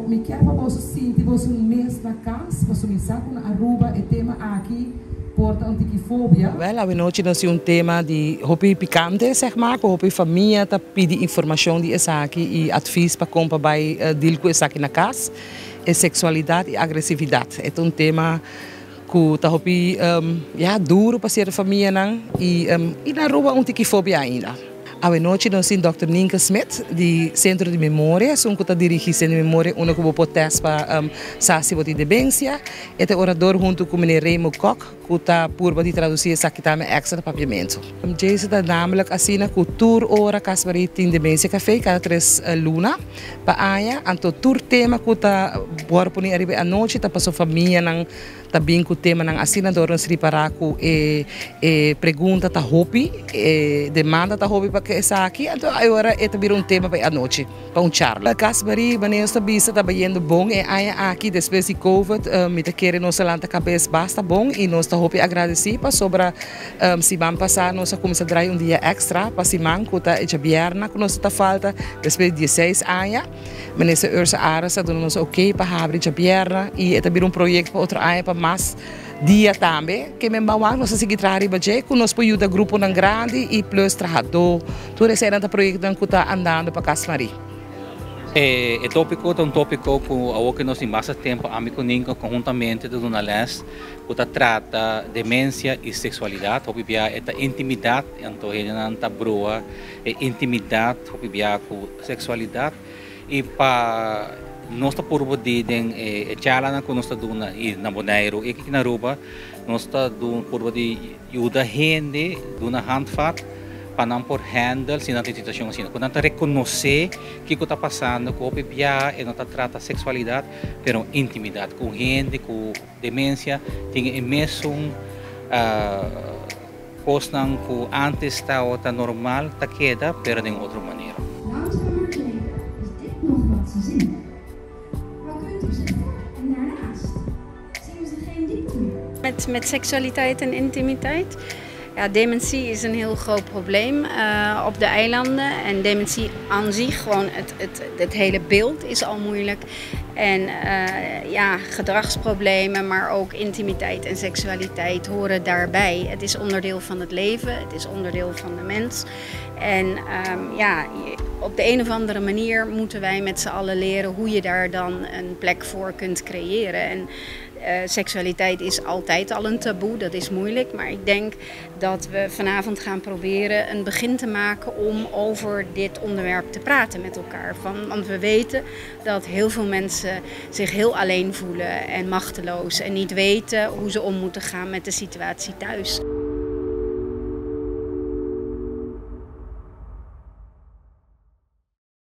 Pero mi kier pa boso sinti boso mes na cas, pasobra mi sa cu na Aruba e tema aki por ta un tiki fobia. Wel, awenochi nos tin un tema di hopi picante, zeg maar, cu hopi famia ta pidi informacion di esaki y advies pa con pa bay deal cu esaki na cas, e sexualidad y agresividad. E ta un tema cu ta hopi, ya, duro pa cierto famianan y y na Aruba un tiki fobia ainda. Awenochi nos tin Dòkter Nienke Smit di Centro di Memoria, esun cu ta dirigi Centro di Memoria unda cu bo por test pa sa si bo tin demencia. E ta e orador hunto cu meneer Remo Kok cu ta purba di traduci esaki tambe extra na Papiamento. Djese ta namelijk asina cu tur ora Cas Marie tin Demencia Café cada tres luna pa aña, anto tur tema cu ta worde poni ariba e anochi ta pasobra famianan Ta bin ku temanan asina dor nos ripará ku e e pregunta ta hopi, e demanda ta hopi pa esaki, anto e ora e ta bira un tema pa e anochi, pa un charla. Cas Marie, manera nos ta bisa ta bayendo bon e aña aki despues di covid, mi ta kere nos a lanta kabes basta bon i nos ta hopi agradesí pasobra siman pasá nos a kuminsá drai un dia èkstra pa siman ku ta e djabièrna ku nos ta falta despues di dieseis aña. Minister Ursa Arends a duna nos ok pa habri djabièrna i e ta bira un proyekto pa otro aña pa mas dia tambe. Ke men bawang nos a sigui traha riba dje ku nos por yuda gruponan grandi i plus trahadó. Tur eseinan ta proyektonan ku ta andando pa Cas Marie. E tópiko ta un tópiko ku awor ke nos tin basta tempu ami ku Ninko konhuntamente ta duna lès ku ta trata demensia i seksualidat. Hopi bia e ta intimidat anto hendenan ta brua e intimidat hopi bia ku seksualidat i pa nos ta purba di den e charlanan ku nos ta duna i na Boneiru i aki na Aruba nos ta purba di yuda hende duna handvat pa nan por handle si nan tin situashon asina ku nan ta rekonosé kiko ta pasando ku hopi bia e no ta trata seksualidat pero intimidat ku hende ku demensia tin e mesun Kosnan ku ántes tabata normal ta keda, pero den otro manera. Langzamer zeker is dit nog wat ze zien. Maar kunt u zich voor en daarnaast zien ze geen diepte meer. Met, met seksualiteit en intimiteit. Ja, dementie is een heel groot probleem op de eilanden. En dementie aan zich, gewoon het, het, het hele beeld is al moeilijk. En ja, gedragsproblemen, maar ook intimiteit en seksualiteit horen daarbij. Het is onderdeel van het leven, het is onderdeel van de mens. En ja, op de een of andere manier moeten wij met z'n allen leren hoe je daar dan een plek voor kunt creëren. En seksualiteit is altijd al een taboe, dat is moeilijk. Maar ik denk dat we vanavond gaan proberen een begin te maken om over dit onderwerp te praten met elkaar. Van, want we weten dat heel veel mensen zich heel alleen voelen en machteloos en niet weten hoe ze om moeten gaan met de situatie thuis.